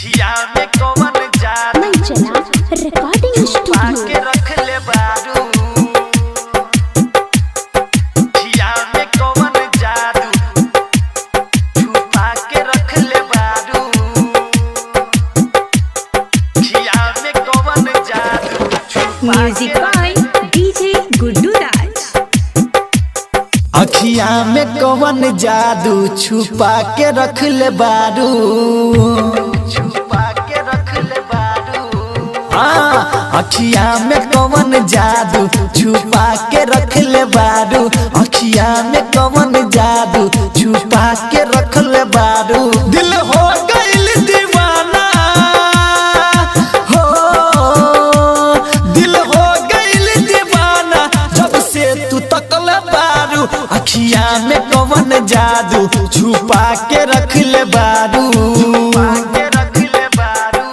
में कवन जादू मंचला रिकॉर्डिंग छुपा स्टूडियो। के रख ले बारू। अखिया में कवन जादू छुपा के रख ले बारू। अखिया में कवन जादू छुपा म्यूजिक के बाय डीजे गुड्डू राज। अखिया में कवन जादू छुपा के रख ले बारू। छुपा के रख ले बारू। हाँ, अखिया में कवन जादू छुपा के रख ले बारू। अखिया में कवन जादू छुपा के रख ले बारू। दिल हो गइल दीवाना हो, दिल हो गइल दीवाना जब से तू तकल बारू। अखिया में कवन जादू छुपा के रख ले बारू। छुपा के रख ले बारू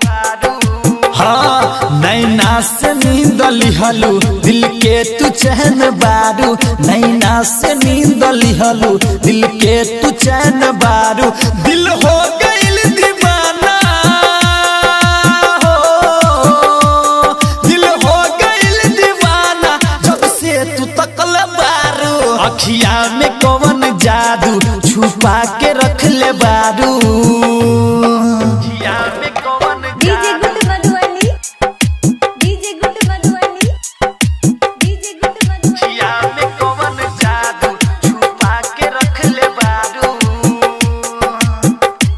बारू। हाँ, नैना से नींद लिहलू दिल के तू चैन बारू। नैना से नींद लिहलू दिल के तू चैन बारू। दिल हो गइल दीवाना हो, दिल हो गइल दीवाना जब से तू तकल बारू। अखिया में कवन जादू छुपा के रख ले बारू। अखिया में कवन डीजे जादू Guddu Madhubani, DJ Guddu Madhubani, DJ Guddu Madhubani. अखिया में कवन जादू छुपा के रख ले बारू।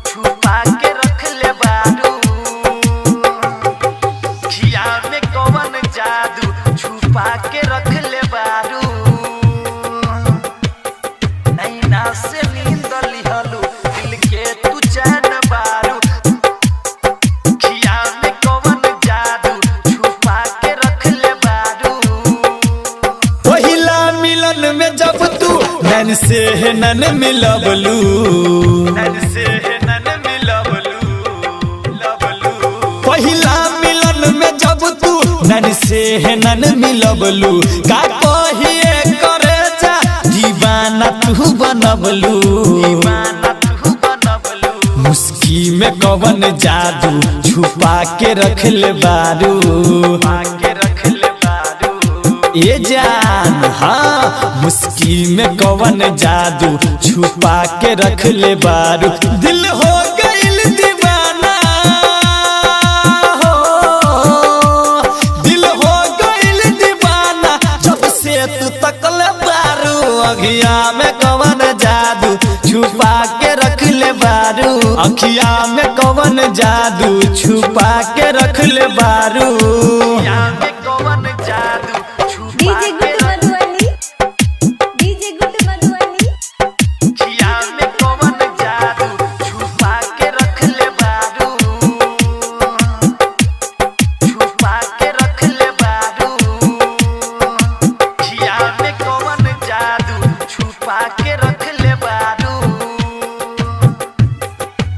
छुपा के रख ले बारू। अखिया में कवन जादू छुपा के रख ले बारू। नैना से नींद लिहलू दिल के तू चैन बारू। अखिया में कवन जादू छुपा के रख ले बारू। पहिला मिलन में जब तू नैन से नैन मिलबलू, नैन से नैन मिलबलू लबलू। पहिला मिलन में जब तू नैन से नैन मिलबलू, का कहिए करे जा दीवाना तू बनबलू। दीवाना तू बनबलू। मुस्की में कवन जादू छुपा के रख ले बारू। के रख ले बारू। ए जान, हाँ, मुस्की में कवन जादू छुपा के रख ले बारू। दिल हो गइल दीवाना हो, दिल हो गइल दीवाना जब से तू तकल बारू। अखिया में कवन जादू छुपा के रख ले बारू। अखिया में कवन जादू छुपा के रख ले बारू। अखिया में कवन जादू छुपा डीजे के गुड्डू मधुबनी, डीजे गुड्डू मधुबनी। अखिया में कवन जादू छुपा के रख ले बारू। छुपा के रख ले बारू। अखिया में कवन जादू छुपा के रख ले बारू।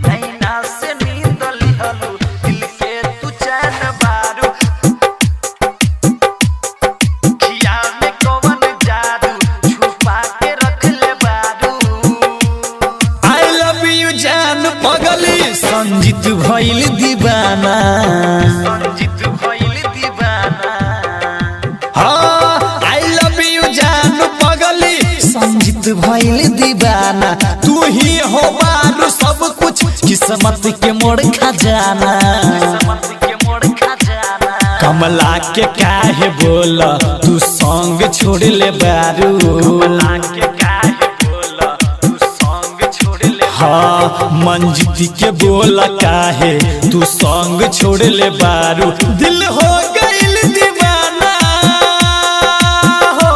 नैना से नींद लिहलू दिल के तू चैन बारू। अखिया में कवन जादू छुपा के रख ले बारू। I love you जान पगली संजीत भइल दीवाना। संजीत भइल दीवाना। हाँ, I love you जान पगली संजीत भइल दीवाना। तू ही हो बारू सब कुछ किस्मत के मोड़ खजाना। किस्मत के मोड़ खजाना। कमला के काहे बोल तू संग छोड़ ले बारू। कमला के काहे बोल तू संग छोड़ ले। हाँ, मंजीत के बोला काहे तू संग छोड़ ले बारू। दिल हो गइल दीवाना हो,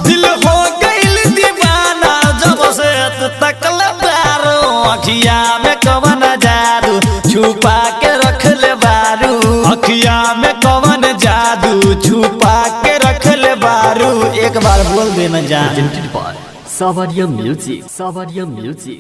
दिल हो गइल दीवाना जब से तू तकल बारू। अखिया में कवन जादू छुपा के रख ले बारू। अखिया में कवन जादू छुपा के रख ले बारू। एक बार बोल देना जान। Presented by Savaria Music. Savaria Music.